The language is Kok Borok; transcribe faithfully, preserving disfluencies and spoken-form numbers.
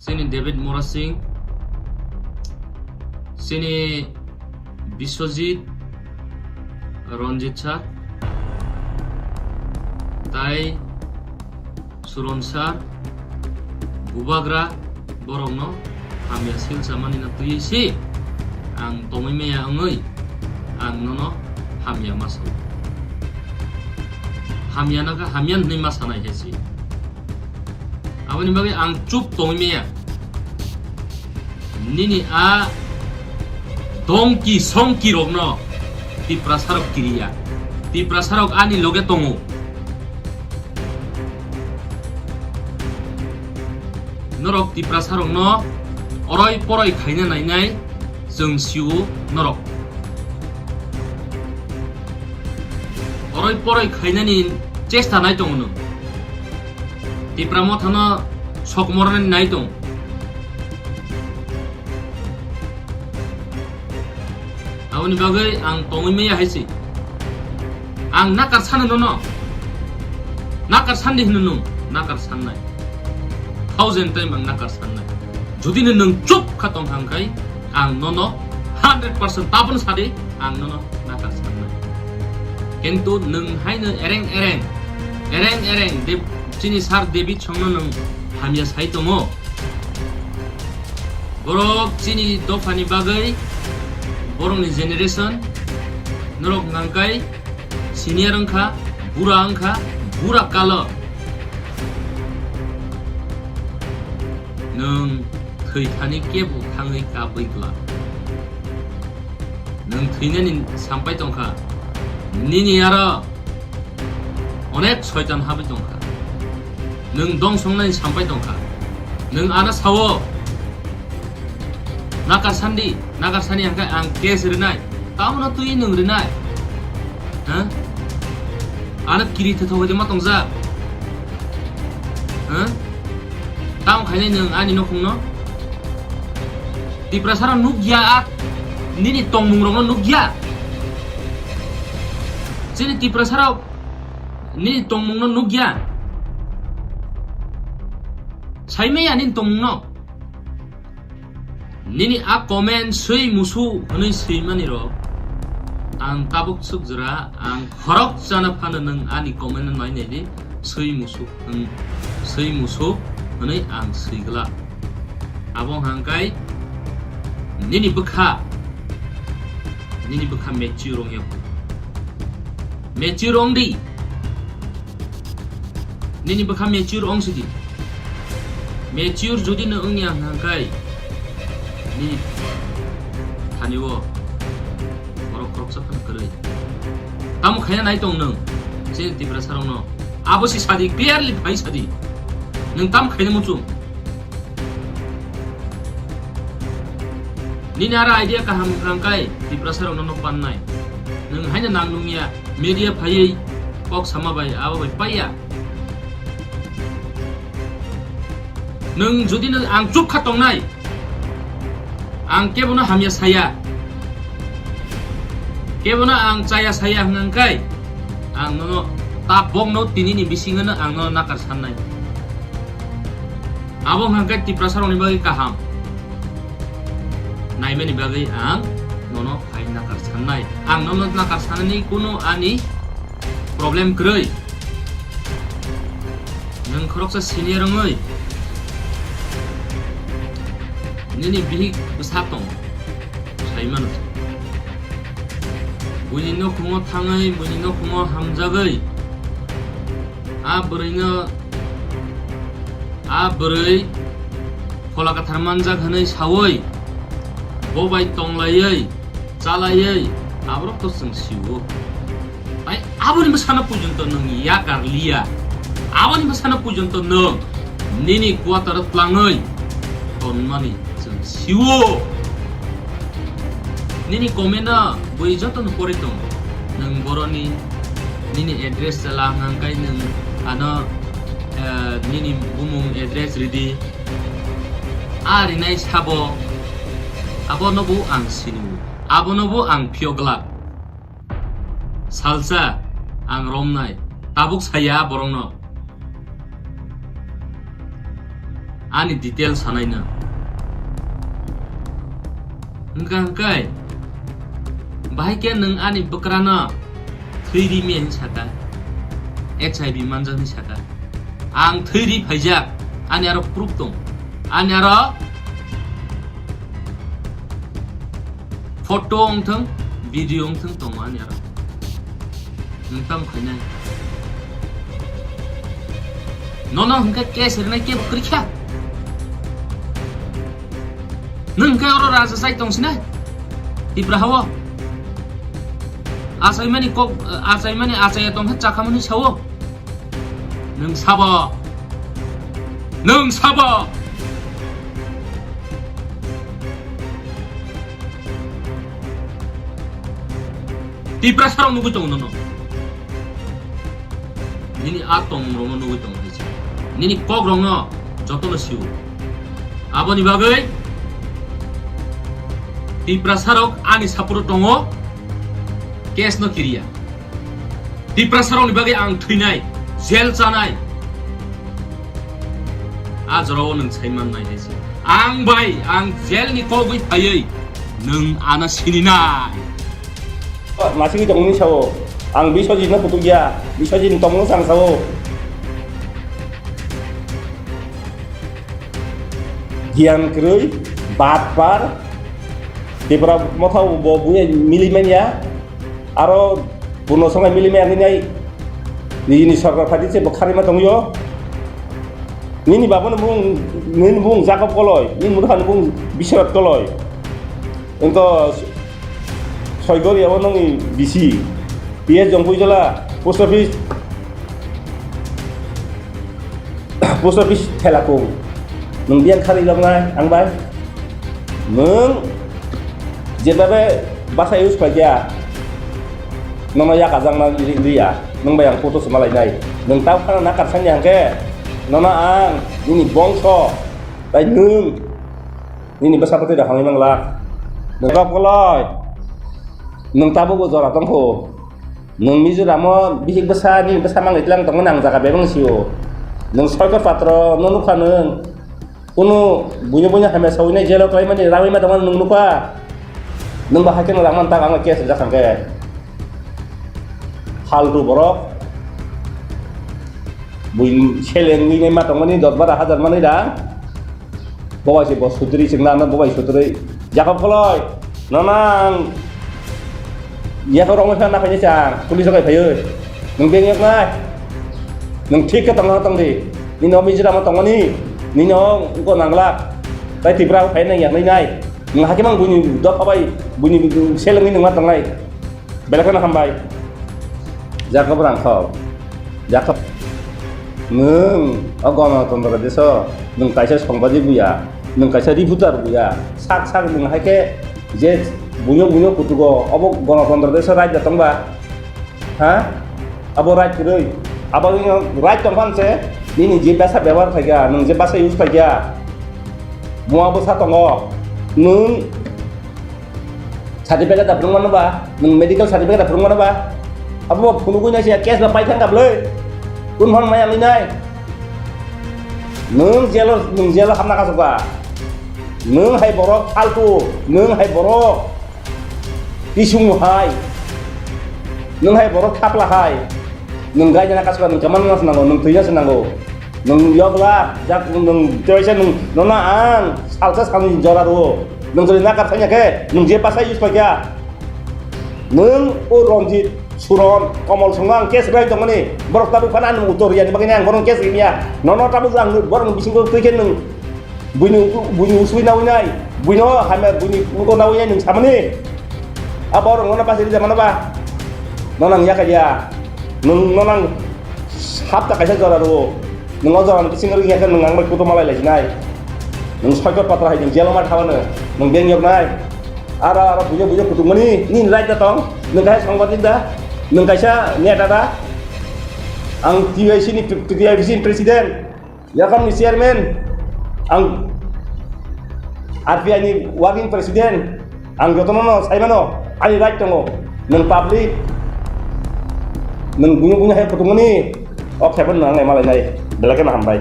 Chini David Murasing, chini Biswajit, Ranjit sir, tai Suron sir, Bubagra, borokno hamya silsa manina twiwi se ang tongwi maya wngwi ang nono hamya ma sao. Hamya nokha hamya hwnwi ma sanai khe se. Aboni bagwi ang chup tongwi maya. Nini a dongki songki rokno Tiprasa rok kiriya. Tiprasa rok ani loge tongo. Norok Tiprasa rokno oroi poroi khaina nainai chwng sio norok. Oroi poroi khainani chesta nai tongo nwng. Tipra mothano sok mornani nai tong. Aboni bagwi ang tongwi maya hai se. Ang nakar sano nono. Nakar sandi hino nwng, nakar sannai. Thousand time ang nakar sannai. Judi no nwng chup kha tong hang khai, ang nono hundred percent tabon sadi, ang nono nakar sannai. Kintu nwng haino ereng ereng, ereng ereng, Deb-, chini sir David songno nwng hamya sai tongo. Borok chini dophani bagwi, borokni generation, norok nangkai senior wngkha, bura wngkha, bura kalo. Nwng thwi thani kebo thangwi kabwi glak. Nwng thwinani sampai tongkha. Nini aro onek soitan habwi tongkha. Nwng dongsongnani sampai tongkha. Nwng ano sao. Nakar sandi, nakar sani hangkhe ang case rinai. Tamono twi nwng rinai. Ha? Ano kiri thotho hoi ma tongjak. Ha? Tamo khainai nwng ani nokhungno? Tiprasarok nukya a, nini tongmungrokno nukya. Chini Tiprasarok nini tongmungno nukya. Saimaya nini tongmungno. Nini a comment swi musu hwnwi swimani rok. Ang tabuk suk jora, ang khorok chana phano nwng ani comment no nai nai di, swi musu hwn-, swi musu hwnwi ang swi glak. Abo hangkai nini bwkha, nini bwkha mature wng ya. Mature wng di. Nini bwkha mature wng sidi. Mature jodi no wngya hwnka hwnkhe nini thani o borok khoroksa phano kwrwi. Tamo khaina nai tong nwng, chini Tiprasa rokno? Abo si sadi, clearly phai sadi. Nwng tamo khaina muchung? Nini aro idea kaham wngkha hwnkhe Tiprasa rokno no pannai. Nwng haino nang nungya, media phaiwi kok sama bai abo bai paiya. Nwng jodi no ang chuk kha tongnai, ang kebono hamya saya, kebono ang chaya saya hwnkha hwnkhe ang nono tabokno tinini bisingono ang nono nakar sannai. Abo hwnkha hwnkhe Tiprasa rokni bagwi kaham. Naimani bagwi ang nono phai nakar sannai. Ang nono nakar sanani kuno ani problem kwrwi. Nwng khoroksa senior wngwi nini bihik bwsa tong, sai mano. Buini nokhungo thangwi, buini nokhungo hamjagwi, a bwrwino, a bwrwi Phola Kwthar manjak hwnwi sawi, bo bai tonglaiwi, chalaiwi, aborok to chwng sio. Tai aboni bwsano pujonto nwng yakar liya. Aboni bwsano pujonto nwng nini quarter o tlangwi tonmani chwng sio. Nini comment no bui jotono pori tongo. Nwng boroni nini address chwla hwnkha hwnkhe nwng ano, eh, nini bumung address ridi. A rinai sabo, abono bo ang sini. Abono bo ang phiyok glak. Salsa ang romnai, tabuk saya borokno. Ani detail sanai no. Hwnkha hwnkhe, bahai khe nwng ani bwkrano thwi ri maya hinwi saka, H I V manjak hinwi saka. Ang thwi ri phaijak, ani aro proof tong, ani aro photo wngthang, video wngthang tongo ani aro. Nwng tamo khainai. Nono hwnkhe case rinai kebo kwrwikha. Nwng hwnkhe oro raja chai tongsinai Tipra hao. Achaimani kok, achaimani achaiya tongkha chakhamani sao. Nwng sabo? Nwng sabo? Tiprasarok nugwi tongo nono. Nini a tongmungrokno nugwi tongo hai se. Nini kokrokno jotono sio. Aboni bagwi Tiprasarok ani support-o tongo, case no kiriya. Tiprasarokni bagwi ang thwinai, jail chanai. A jorao nwng sai mannai hai se. Ang bai, ang jail ni kogwi phaiwi nwng ano sininai. Masingwi tongmani sao, ang Biswajit no kutuk ya, Biswajit ni tongmung sang sao. Giyan kwrwi, batpar, Tipra Motha bo buya mili manya, aro buno songai mili manya hinai, nini sorkar phati se bo kharima tongyo. Nini babano bung, nini bung Jakob Koloi, nini murkhani bung Biswanath Koloi. Engko Soigori abo nongni bisi, P S Jongpui Jola, post office, post office Thelakung. Nwng biyang kharwi loknai ang bai. Nwng jebabe basa use khlaikya, nono yakajak na li-, liya. Nwng bai ang photo se malainai. Nwng tamo khana nakar sani hangke, nono ang nini bongso, tai nwng Nini bwsa bwtwi rok hamwi manglak. Nwng kok boloi. Nwng tabukbo jora tongkho. Nwng Mizoramo bihik bwsa, nini bwsa manglai tlang tongmani ang jaga bebeng sio. Nwng soikot patro, no nukha nwng. Kunu buino buino hamya sawinai jelo klaimani rangwi ma tongmani nwng nukha. Nwng bo haikhe nwng rangmani tak ang case rijak hangkhe. Faltu borok. Buini seleng wngwi ma tongmani dos baro hajar manwi rang. Bobai se bo sutri chwngna ano bobai sutri. Jakob Koloi, nono ang yako rongwi phana phaini chang, police rok phaiwi. Nwng beng yok nai. Nwng thik khe tongna tong di. Nini o Mizoramo tongmani, nini o wngko nanglak. Tai Tripura o phai nang yaknai nai. Nwng hakhe mang buini dopha bai, buini selengwi nwng ma tongnai. Belai kheno hambai. Jakob Rangkhol. Jakob. Nwng o Ganatantro deso, nwng kaisa songbaji buya, nwng kaisa reporter buya. Sak sak nwng hai khe je buino buino kutugo, obo Ganatantro deso right da tongba? Ha? Abo right kwrwi. Abo nwng right tongphan se, nini je besa bebohar khaikha, nwng je basa use khaikha, mua bwsa tongo. Nwng Certificate da phwrwng mano ba, nwng medical certificate da phwrwng mano ba, abo bo phunugwi nai se case ba pai thangkha bwlwi. Kun phano maya wngwi nai. Nwng jail-o, nwng jail-o hapna kasukha. Nwng hai borok faltu, nwng hai borok tisung hai. Nwng hai borok thapla hai. Nwng gaina kasukha, nwng kwmana se nango, nwng thwina se nango. Nwng yokla, jak nwng teisa nwng nono ang salsa salni jora rwo. Nwng jodi nakar thangya khe, nwng je basa use khlaikha. Nwng o Ranjit, Suron, Komol songno ang case bai tongmani. Borok tabuk phano ang uttor riyani bagwi ang borok case rimiya. Nono tabuk ang borok bisingo twi khe nwng buini, buini usui nawi nai. Buino hamya buini uko nawi nai nwng samani. A borok nono basa rija mano ba. Nono ang yakha ya. Nwng nono ang hapta kaisa jora rwo. Nwng o jorani bisingo wngya khe nwng ang bai kutung malai laisinai. Nwng soikot patra hai nwng jail-o ma thawano. Nwng beng yoknai. Aro, aro bujo bujo kutungmani nini right da tong. Nwng kaisa songbadik da. Nwng kaisa neta da. Ang T Y C ni, T Y C ni president. Yakamni chairman. Ang R P I ni working president. Ang jotono no saimano. Ani right tongo. Nwng public. Nwng buino buino hai kutungmani. O khe bo nwng ang nai malai nai. Belai kheno hambai.